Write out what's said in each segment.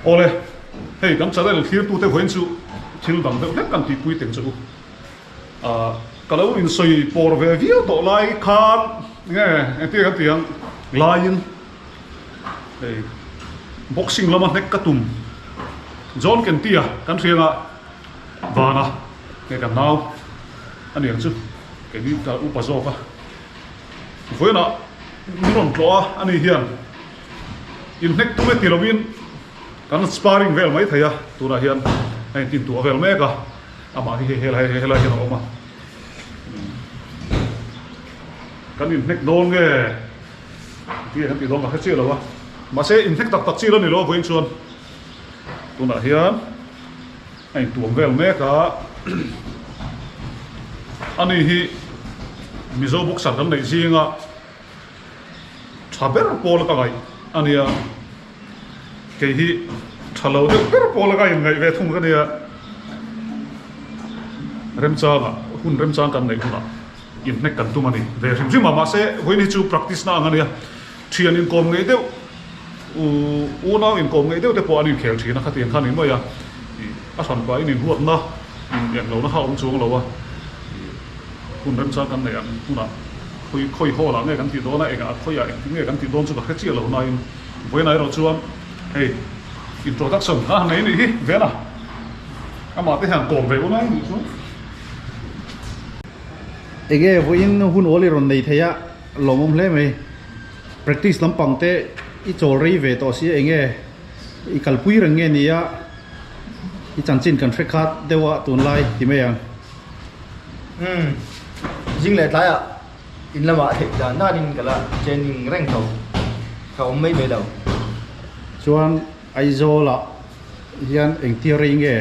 Awle, hei kan channel thlirtute vawiin chu thil dang deuh hlek kan tihpui teng che u. Ahh ka lo insawi pawr ve viau tawh lai khan nge engtin kan ti ang laiin hei boxing lama hnek ka tum John Kentia kan hrianga vana nge kan nau a ni ang chu keini ka upa zawk a vawiinah min rawn tlawh a ani hian inhnek tum e ti lovin kan sparring vel mai thei a tunah hian a intintuah vel mek a. Amah hi hei helai helai hian a awm a. Kan inhnek dawn nge tih kan tih dawn ka hre chiah lo a. Mahse inhnek tak tak chi lo ni lo vawiin chuan tunah hian a intuam vel mek a. Ani hi Mizo boxer kan neih zinga tha ber pawl ka ngaih a nia. Kei hi tha lo deuh ber pawl ka inngaih ve thung ka nia. Remchangah hun remchang kan neih hunah inhnek kan tum a ni ve hrim hrim a, mahse vawiin hi chu practice na ang a nia. Thian inkawm ngeih deuh u unau inkawm ngeih deuh te pawh an inkhel thin a, khatiang kha a ni mai a. A hranpa in inhuatna in eng lohna kha a awm chuang lo a, hun remchang kan neih ang hunah khawi khawi hall ah nge kan tih dawn a, engah khawiah engtin nge kan tih dawn chu ka hre chiah lo nain vawiinah erawh chuan hei introduction a han nei nih hi Vena amah te hian kawm ve unai nih chuan. Enge vawiin hun awl i rawn nei thei a lawmawm hle mai practice lampang te i chawl rei ve tawh sia enge i kalpui reng nge nia i chanchin kan hre khat deuh a tunlai ti mai ang. Umm zing leh tlaiah in lamah theih dan danin ka la training reng tho ka awm mai mai lo. Chuan Aizawlah hian engtia rei nge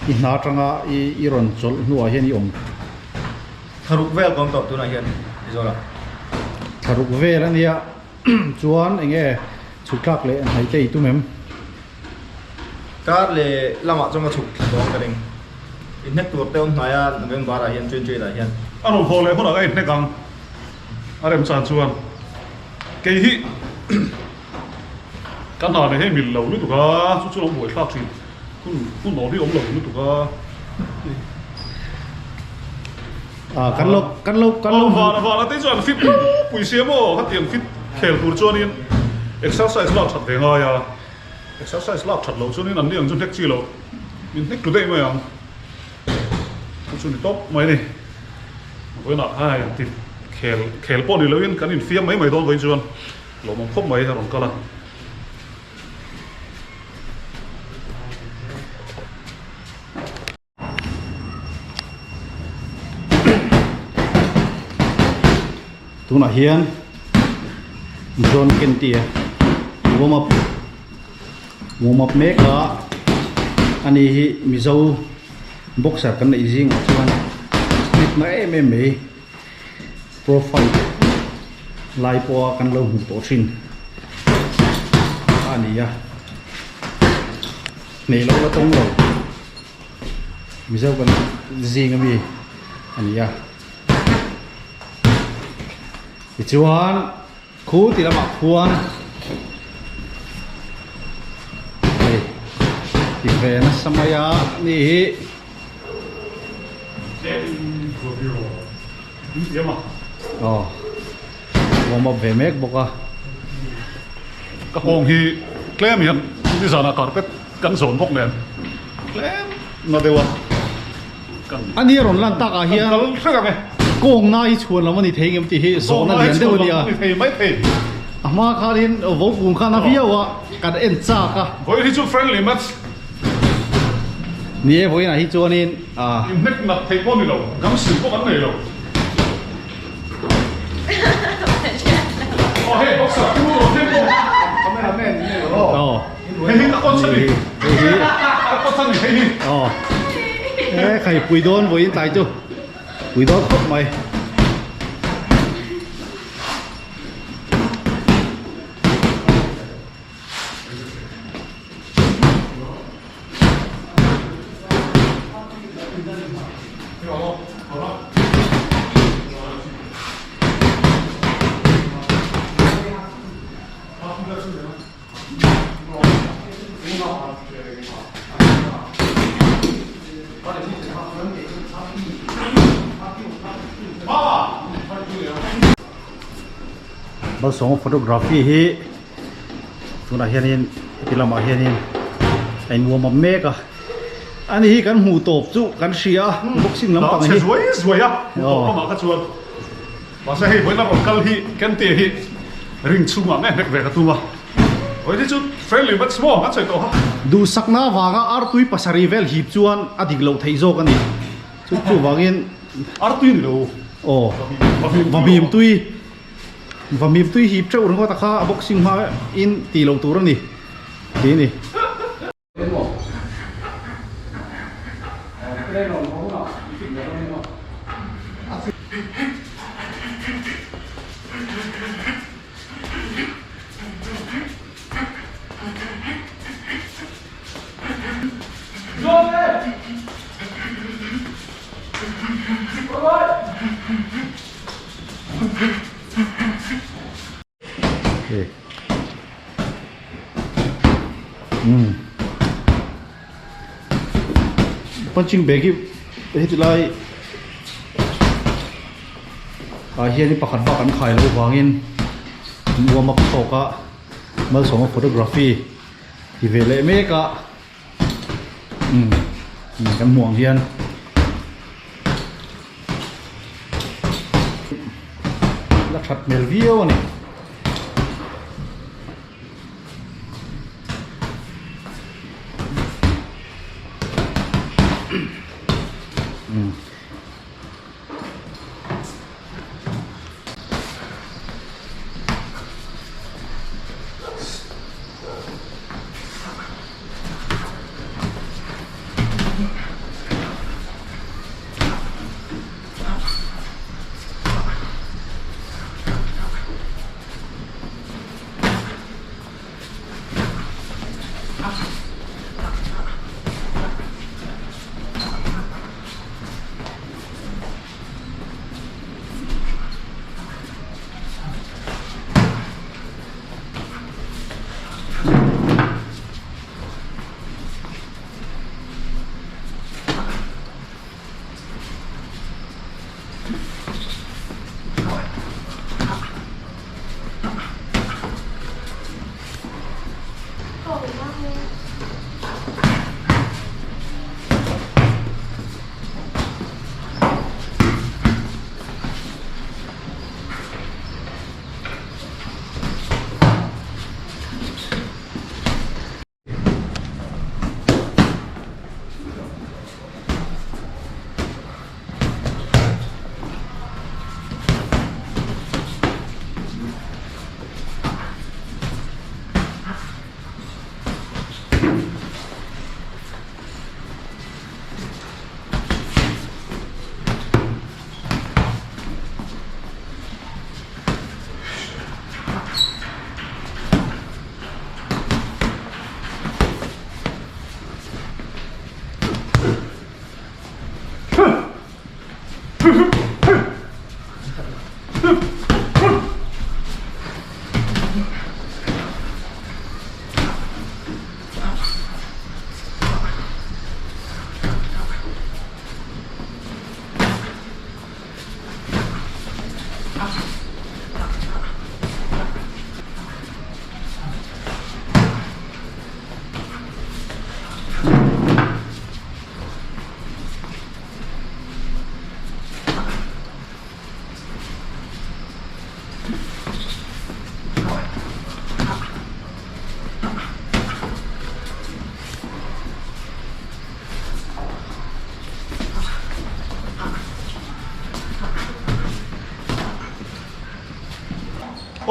i hna atanga i i rawn chawlh hnuah hian i awm? Thlaruk vel ka awm tawh tunah hian Aizawlah. Thlaruk vel a nia chuan enge chhuk thlak leh hnaih te i tum em? Kar leh lamah chuan ka chhuk thla dawn ka ring. Inhnek tur te awm hnai a November ah hian train train ah hian. A rawn haw leh hunah ka inhnek ang a remchan chuan kei hi ka hna leh hei mil lo lutuk a chu chu lo buaithlak thin hun hun awm hi awm lo lutuk a. Ah kan lo kan lo kan lo Van van a te chuan fit pui sia maw khatiang fit khel tur chuanin exercise lak that ve ngai a. Exercise lak that loh chuanin an ni ang chu hnek chi loh min hnek tlu daih mai ang chu chu ni tawp mai a ni vawiinah hai an ti khel khel pawh ni loin kan infiam mai mai dawn vawiin chuan lawmawm khawp mai a rawn kal a. Tunah hian John Kenty a warm up warm up mek a ani hi Mizo boxer kan neih zingah chuan speed na em em mai profile lai pawha kan lo hmuh tawh thin a ni a hneih loh la tawng lo. Mizo kan zing ami a ni a tichuan khu ti lamah khuan hei ti ve nasa mai a ni hi. Aw warm up ve mek bawk a. Ka hawng hi tlem hian nizanah carpet kan zawn bawk nen tlem na deuh a kan A ni a rawn lan tak ah hian kal hrek ang e. Kawng na hi chhuan lam a ni thei ngem tih hi zawhna lian deuh a nia. Ni thei mai thei. A hma khanin vopung khan a viau a kan en chak a. Vawiin hi chu friendly match. Ni e vawiinah hi chuanin ah. Inhnek nat theih pawh a ni lo, gam sil pawh kan nei lo. Aw hei boxer tu rawn thleng pawh. Cameraman ni lo. Aw. Hei hi ka coach a ni. Hei hi. Ka coach a ni hei hi. Aw. E khai pui dawn vawiin tlai chu. Pui dawn khawp mai. Malsawma photography hi tunah hianin heti lamah hianin a in warm up mek a ani hi kan hmuh tawp chu kan hria a boxing lampang hi chhe zuai zuai a hmuh tawp lamah kha chuan mahse hei vawiin a rawn kal hi Kente hi ring chhungah nge hnek ve ka tum a vawiin hi chu friendly match maw kan sawi tawh a. Duhsakna avanga artui pasarih vel hip chuan a dik loh theih zawk a ni chu chuvangin artui ni lo aw vahmim tui. Vamim tui hip teuh ringawt a kha a boxing hma in tih loh tur a ni tih a ni. Punching bag hi heti lai ah hian pakhat bak an khai loh vangin an uam a tawk a malsawma photography ti ve leh mek a umm kan hmuh ang hian. La that hmel viau a ni.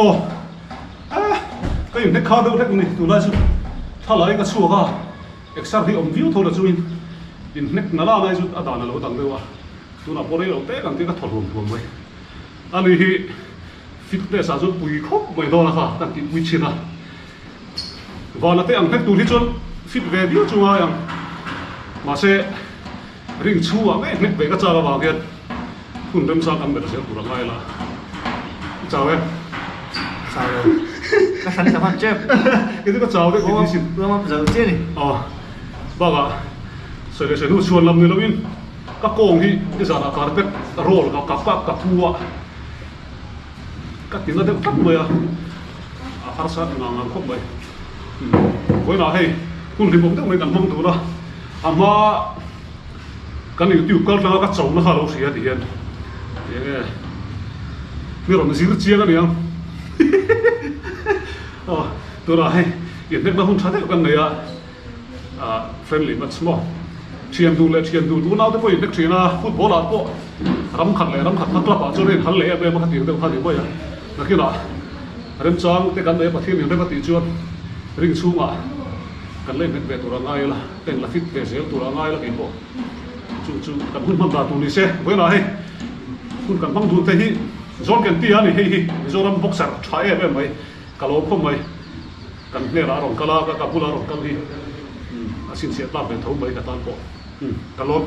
Aw ah ka inhnek kha deuh hlek ni tunlai chu thlalai ka chhuak a exer hi awm viau tho la chuin inhnek na la lai chu a dan a lo dang deuh a tunah pawh rei lo tek ang tih ka thaw hluam hluam mai ani hi fitness ah chuan pui khawp mai dawn a kha kan tihpui thin a. Vana te ang hnek tur hi chuan fit ve viau chu ngai ang. Mahse, ring chhungah ngei hnek ve ka chak avang hian hun remchang kan ber zel tur a ngai la. I chau em? Chau lo. Ka hran ta hman tep. Kei chu ka chau deuh tih sin. Warm up zo chiah ni. Aw. Bakah sawi leh sawi hnu chhuan lam ni loin ka kawng hi nizanah carpet roll ka ka ka ka pu a ka ti na deuh tlat mai a, a harsa ngang ngang khawp mai. Vawiinah hei hun hlimawm deuh mai kan hmang dun a, a hma kan youtube kal tanga ka cho na kha lo hria ti hian eng nge mi rawn zir chiang a niang aw tunah hei inhnekna hun tha deuh kan nei a ah friendly match maw thian dun leh thian dun unau te pawh inhnek thin a football ah pawh ram khat leh ram khat kha club ah chuan a inhal leh em em a khatir deuh kha ni mai a nakinah remchang te kan nei a Pathian inrem a tih chuan ring chhungah kan la inhnek ve tur a ngai la. Eng la fit ve zel tur a ngai la kei pawh chu chu kan hun hman dan tur ni se vawiinah hei hun kan hmang dun te hi John Kenti a ni hei hi Mizoram boxer tha em em mai ka lo khawp mai kan hnenah a rawn kal a ka bulah a rawn kal hi a chhinchhiah tlak ve tho mai ka tan pawh ka lawm.